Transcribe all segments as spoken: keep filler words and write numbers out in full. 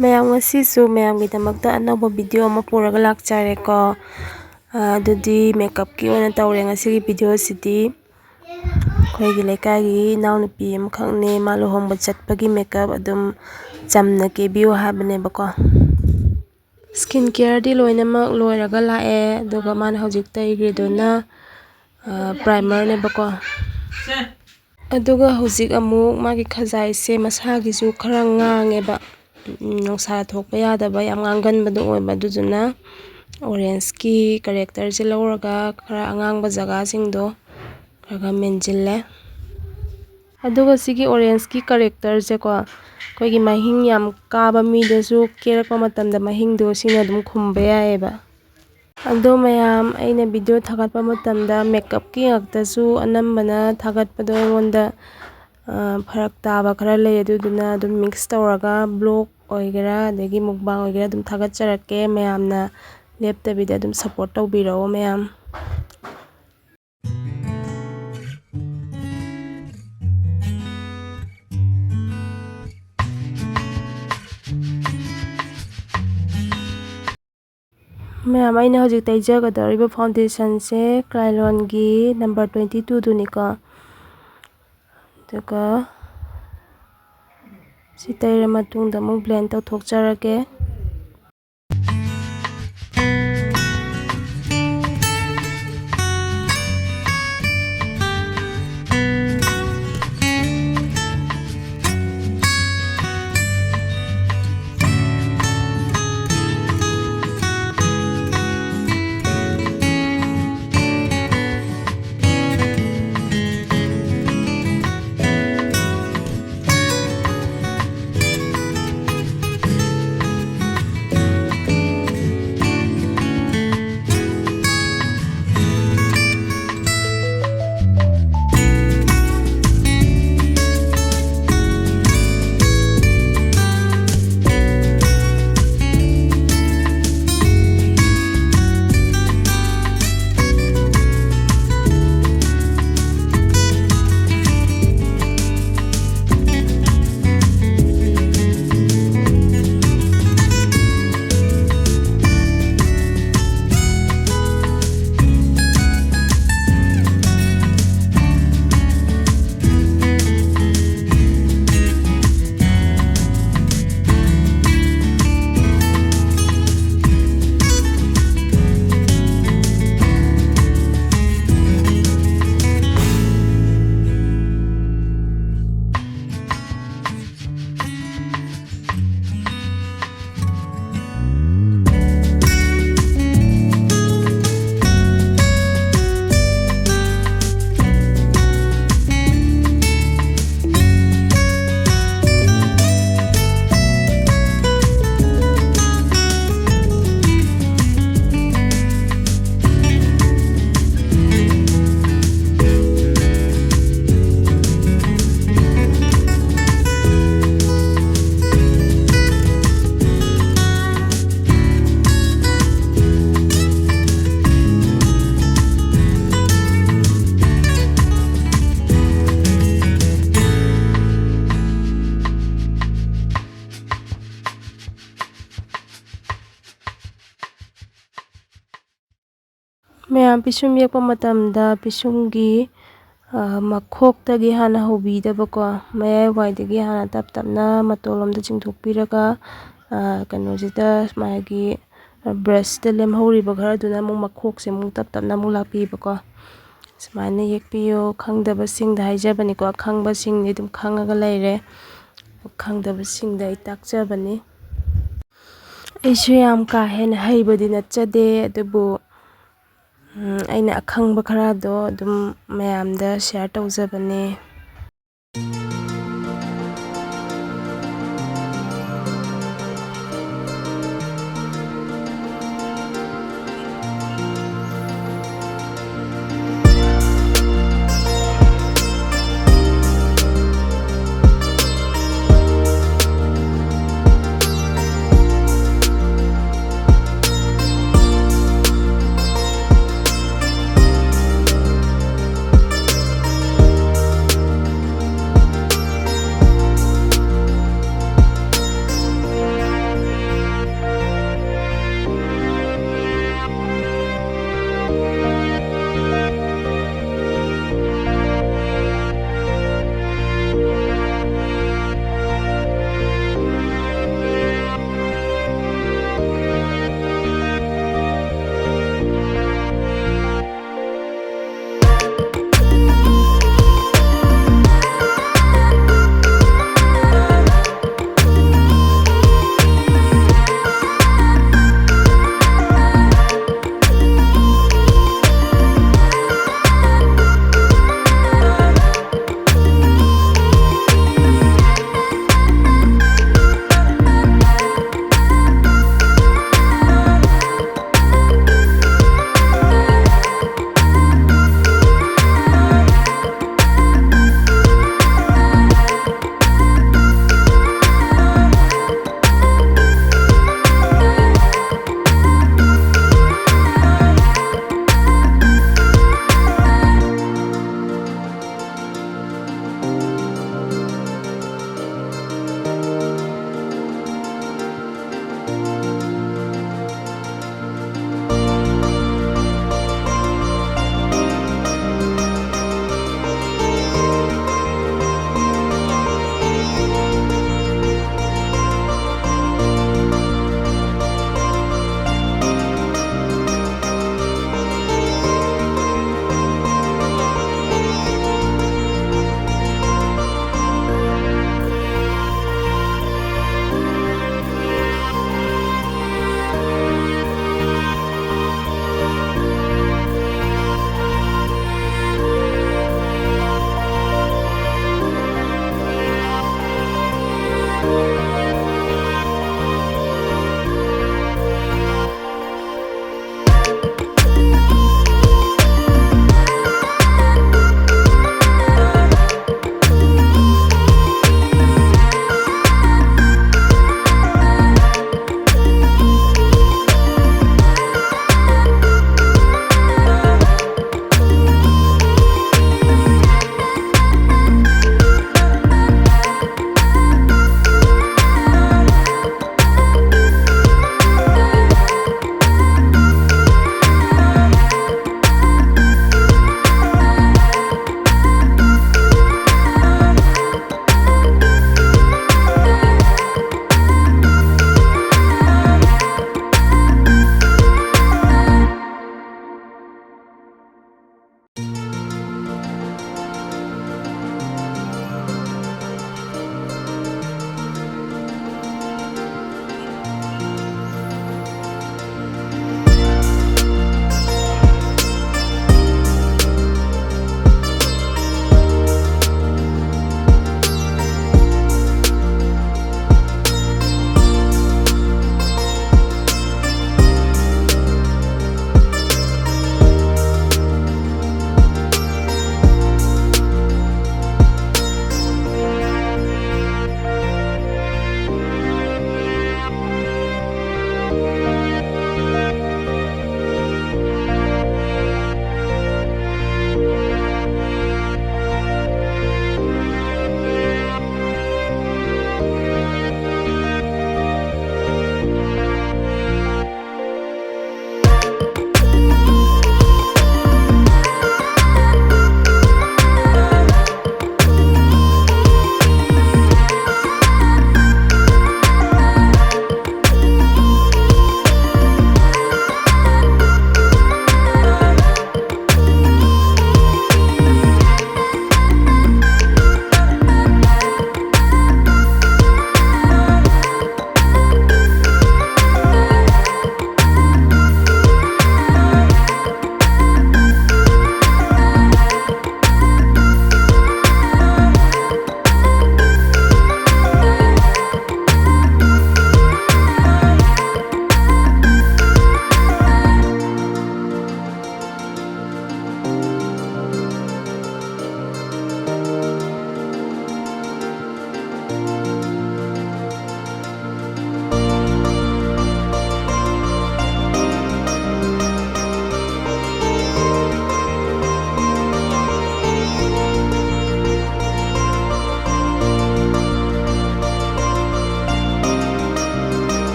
ꯃꯌꯥꯝ, ꯉꯁꯤꯁꯨ ꯃꯌꯥꯝꯒꯤꯗꯃꯛꯇ ꯑꯅꯧꯕ ꯚꯤꯗꯤꯑꯣ ꯑꯃ ꯄꯨꯔꯒ ꯂꯥꯛꯆꯔꯦꯀꯣ꯫ ꯑ, ꯑꯗꯨꯗꯤ ꯃꯦꯀꯞꯀꯤ ꯑꯣꯏꯅ ꯇꯧꯔꯦ ꯉꯁꯤꯒꯤ ꯚꯤꯗꯤꯑꯣꯁꯤꯗꯤ꯫ ꯑꯩꯈꯣꯏꯒꯤ ꯂꯩꯀꯥꯏꯒꯤ ꯏꯅꯥꯎꯅꯨꯄꯤ ꯑꯃꯈꯛꯅꯦ, ꯃꯥ ꯂꯨꯍꯣꯡꯕ ꯆꯠꯄꯒꯤ ꯃꯦꯀꯞ ꯑꯗꯨꯝ ꯆꯝꯅ ꯀꯦꯕꯤꯌꯨ ꯍꯥꯏꯕꯅꯦꯕꯀꯣ꯫ ꯁ꯭ꯀꯤꯟ ꯀꯤꯌꯔꯗꯤ ꯂꯣꯏꯅꯃꯛ ꯂꯣꯏꯔꯒ ꯂꯥꯛꯑꯦ, ꯑꯗꯨꯒ ꯃꯥꯅ ꯍꯧꯖꯤꯛ ꯇꯩꯈ꯭ꯔꯤꯗꯨꯅ, ꯑ, ꯄ꯭ꯔꯥꯏꯃꯔꯅꯦꯕꯀꯣ꯫ ꯑꯗꯨꯒ ꯍꯧꯖꯤꯛ ꯑꯃꯨꯛ ꯃꯥꯒꯤ ꯈꯖꯥꯏꯁꯦ ꯃꯁꯥꯒꯤꯁꯨ ꯈꯔ ꯉꯥꯡꯉꯦꯕ, ꯎꯝ, ꯅꯨꯡꯁꯥ ꯊꯣꯛꯄ ꯌꯥꯗꯕ, ꯌꯥꯝ ꯉꯥꯡꯒꯟꯕꯗꯣ ꯑꯣꯏꯕ, ꯑꯗꯨꯗꯨꯅ ꯑꯣꯔꯦꯟꯖꯀꯤ ꯀꯔꯦꯛꯇꯔꯁꯦ ꯂꯧꯔꯒ ꯈꯔ ꯑꯉꯥꯡꯕ ꯖꯒꯥꯁꯤꯡꯗꯣ ꯈꯔ ꯈꯔ ꯃꯦꯟꯁꯤꯜꯂꯦ꯫ ꯑꯗꯨꯒ ꯁꯤꯒꯤ ꯑꯣꯔꯦꯟꯖꯀꯤ ꯀꯔꯦꯛꯇꯔꯁꯦꯀꯣ, ꯑꯩꯈꯣꯏꯒꯤ ꯃꯍꯤꯡ ꯌꯥꯝ ꯀꯥꯕ ꯃꯤꯗꯁꯨ ꯀꯦꯔꯛꯄ ꯃꯇꯝꯗ ꯃꯍꯤꯡꯗꯣ ꯁꯤꯅ ꯑꯗꯨꯝ ꯈꯨꯝꯕ ꯌꯥꯏꯑꯕ꯫ ꯑꯗꯣ ꯃꯌꯥꯝ, ꯑꯩꯅ ꯚꯤꯗꯤꯑꯣ ꯊꯥꯒꯠꯄ ꯃꯇꯝꯗ ꯃꯦꯀꯞꯀꯤ ꯉꯥꯛꯇꯁꯨ ꯑꯅꯝꯕꯅ ꯊꯥꯒꯠꯄꯗꯣ ꯑꯩꯉꯣꯟꯗ, ꯑ, ꯐꯔꯛ ꯇꯥꯕ ꯈꯔ ꯂꯩ, ꯑꯗꯨꯗꯨꯅ ꯑꯗꯨꯝ ꯃꯤꯛꯁ ꯇꯧꯔꯒ ꯕ꯭ꯂꯣꯛ ꯑꯣꯏꯒꯦꯔꯥ ꯑꯗꯒꯤ ꯃꯨꯛꯕꯥꯡ ꯑꯣꯏꯒꯦꯔꯥ ꯑꯗꯨꯝ ꯊꯥꯒꯠꯆꯔꯛꯀꯦ꯫ ꯃꯌꯥꯝꯅ ꯂꯦꯞꯇꯕꯤꯗ ꯑꯗꯨꯝ ꯁꯞꯄꯣꯔꯠ ꯇꯧꯕꯤꯔꯛꯑꯣ ꯃꯌꯥꯝ꯫ ꯃꯌꯥꯝ, ꯑꯩꯅ ꯍꯧꯖꯤꯛ ꯇꯩꯖꯒꯗꯧꯔꯤꯕ ꯐꯥꯎꯟꯗꯦꯁꯟꯁꯦ ꯀ꯭ꯔꯥꯏꯂꯣꯟꯒꯤ ꯅꯝꯕꯔ ꯇ꯭ꯋꯦꯟꯇꯤ ꯇꯨꯗꯨꯅꯤꯀꯣ꯫ ꯑꯗꯨꯒ ꯁꯤ ꯇꯩꯔ ꯃꯇꯨꯡꯗ ꯑꯃꯨꯛ ꯕ꯭ꯂꯦꯟ ꯇꯧꯊꯣꯛꯆꯔꯒꯦ꯫ ꯃꯌꯥꯝ ꯄꯤꯁꯨꯝ ꯌꯦꯛꯄ ꯃꯇꯝꯗ ꯄꯤꯁꯨꯝꯒꯤ, ꯑ, ꯃꯈꯣꯛꯇꯒꯤ ꯍꯥꯟꯅ ꯍꯧꯕꯤꯗꯕꯀꯣ, ꯃꯌꯥꯏ ꯋꯥꯏꯗꯒꯤ ꯍꯥꯟꯅ ꯇꯞ ꯇꯞꯅ ꯃꯇꯣꯜꯂꯣꯝꯗ ꯆꯤꯡꯊꯣꯛꯄꯤꯔꯒ, ꯑ, ꯀꯩꯅꯣꯁꯤꯗ ꯃꯥꯒꯤ, ꯑ, ꯕ꯭ꯔꯁꯇ ꯂꯦꯝꯍꯧꯔꯤꯕ ꯈꯔꯗꯨꯅ ꯑꯃꯨꯛ ꯃꯈꯣꯛꯁꯦ ꯑꯃꯨꯛ ꯇꯞ ꯇꯞꯅ ꯑꯃꯨꯛ ꯂꯥꯛꯄꯤꯕꯀꯣ꯫ ꯁꯨꯃꯥꯏꯅ ꯌꯦꯛꯄꯤꯌꯨ꯫ ꯈꯪꯗꯕꯁꯤꯡꯗ ꯍꯥꯏꯖꯕꯅꯤꯀꯣ, ꯑꯈꯪꯕꯁꯤꯡꯗꯤ ꯑꯗꯨꯝ ꯈꯪꯉꯒ ꯂꯩꯔꯦ꯫ ꯈꯪꯗꯕꯁꯤꯡꯗ ꯑꯩ ꯇꯥꯛꯆꯕꯅꯤ꯫ ꯑꯩꯁꯨ ꯌꯥꯝ ꯀꯥ ꯍꯦꯟꯅ ꯍꯩꯕꯗꯤ ꯅꯠꯆꯗꯦ, ꯑꯗꯨꯕꯨ, ꯎꯝ, ꯑꯩꯅ ꯑꯈꯪꯕ ꯈꯔꯗꯣ ꯑꯗꯨꯝ ꯃꯌꯥꯝꯗ ꯁꯤꯌꯔ ꯇꯧꯖꯕꯅꯦ꯫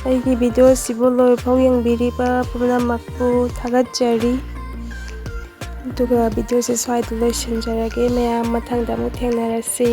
ꯑꯩꯒꯤ ꯚꯤꯗꯤꯑꯣꯁꯤꯕꯨ ꯂꯣꯏꯐꯥꯎ ꯌꯦꯡꯕꯤꯔꯤꯕ ꯄꯨꯝꯅꯃꯛꯄꯨ ꯊꯥꯒꯠꯆꯔꯤ꯫ ꯑꯗꯨꯒ ꯚꯤꯗꯤꯑꯣꯁꯦ ꯁ꯭ꯋꯥꯏꯗ ꯂꯣꯏꯁꯤꯟꯖꯔꯒꯦ꯫ ꯃꯌꯥꯝ ꯃꯊꯪꯗ ꯑꯃꯨꯛ ꯊꯦꯡꯅꯔꯁꯤ꯫